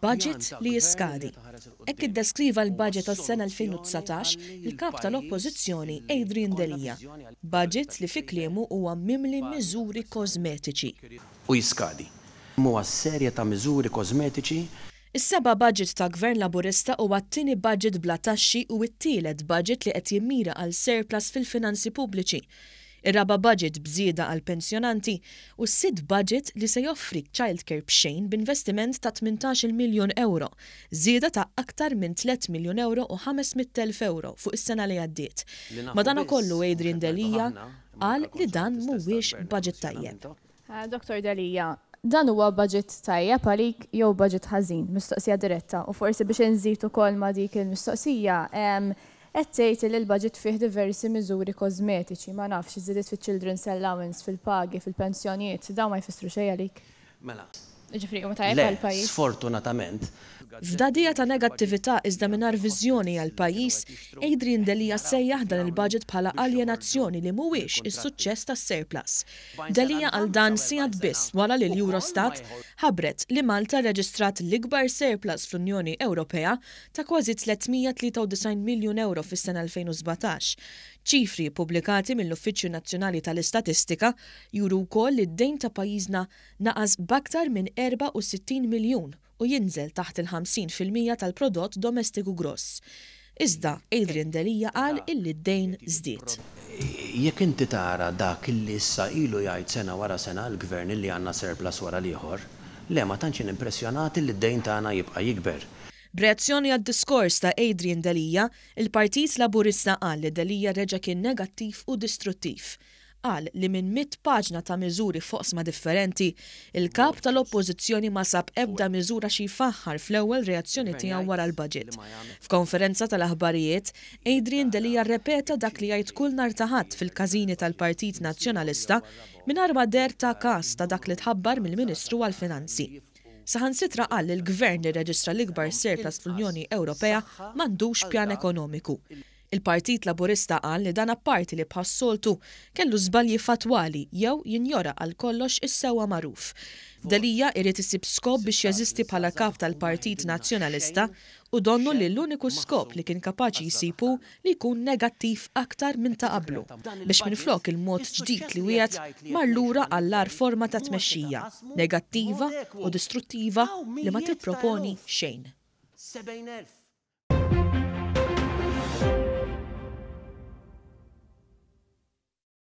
Budget li jiskadi. Hekk iddeskriva l-budget għas-sena 2019 il-Kap tal-Oppożizzjoni Adrian Delia. Budget li fi kliemu huwa mimli miżuri kożmetiċi. U jiskadi. Huwa serje ta' miżuri kożmetiċi. Is-seba' budget ta' Gvern Laburista huwa t-tieni budget bla taxxi u t-tielet budget li qed jimmira għal surplus fil-finanzi pubbliċi. Ir-raba' budget b'żieda għall-pensjonanti u s-sitt budget li se joffri childcare b'xejn b'investiment ta' 18-il miljun ewro, żieda ta' aktar minn 3 miljun ewro u 500,000 ewro fuq is-sena li għaddiet. Madankollu Adrian Delia qal li dan mhuwiex budget tajjeb. Dottor Delia, dan huwa budget tajjeb għalik jew budget ħażin? Mistoqsija diretta. U forsi biex inżid ukoll ma' dik il-mistoqsija, qed tgħid li l-budget fih diversi miżuri kożmetiċi, ma nafx, żidiet fiċ-children's allowance, fil-pagi, fil-pensjonijiet, dawn ma jfissru xejn għalik? Mela. Jiġifieri huma tajjeb Le, għall-pajjiż? sfortunatament. F'dagħdigħa ta' negattività iżda mingħajr viżjoni għall-pajjiż, Adrian Delia sejjaħ dan il-budget bħala aljenazzjoni li mhuwiex is-suċċess tas-surplus. Delia qal dan sigħat biss wara li l-Eurostat ħabbret li Malta rreġistrat l-ikbar surplus fl-Unjoni Ewropea ta' kważi 393 miljun ewro fis-sena 2017. Ċifri ppubblikati mill-Uffiċċju Nazzjonali tal-Istatistika juru wkoll li d-dejn ta' pajjiżna naqas b'aktar minn 64 miljun u jinżel taħt il-50% tal-prodott domestiku gross. Iżda Adrian Delia qal illi d-dejn żdied. Jekk inti tara dak illi issa ilu jgħid sena wara sena l-Gvern illi għandna surplus wara l-ieħor, le, ma tantx jien impressjonat illi d-dejn tagħna jibqa' jikber. B'reazzjoni għad-diskors ta' Adrian Delia, il-Partit Laburista qal li Delia reġa' kien negattiv u distruttiv. Qal li minn 100 paġna ta' miżuri f'oqsma differenti, il-Kap tal-Oppożizzjoni ma sab ebda miżura xi jfaħħar fl-ewwel reazzjoni tiegħu wara l-budget. F'konferenza tal-aħbarijiet, Adrian Delia rrepeta dak li jgħid kull nhar ta' Ħadd fil-każini tal-Partit Nazzjonalista mingħajr ma deher ta kas ta' dak li tħabbar mill-Ministru għall-Finanzi. Saħansitra qal li l-Gvern li rreġistra l-ikbar surplus fl-Unjoni Ewropea m'għandux pjan ekonomiku. Il-Partit Laburista qal li dan apparti li bħas-soltu kellu żbalji fattwali jew jinjora għal kollox is-sewwa magħruf. Delia irid isib skop biex jeżisti bħala kap tal-Partit Nazzjonalista u donnu li l-uniku skop li kien kapaċi jsib hu li jkun negattiv aktar minn ta' qablu, biex minflok il-mod ġdid li wiegħed mar lura għall-agħar forma ta' tmexxija, negattiva u distruttiva li ma tipproponi xejn. 70,000.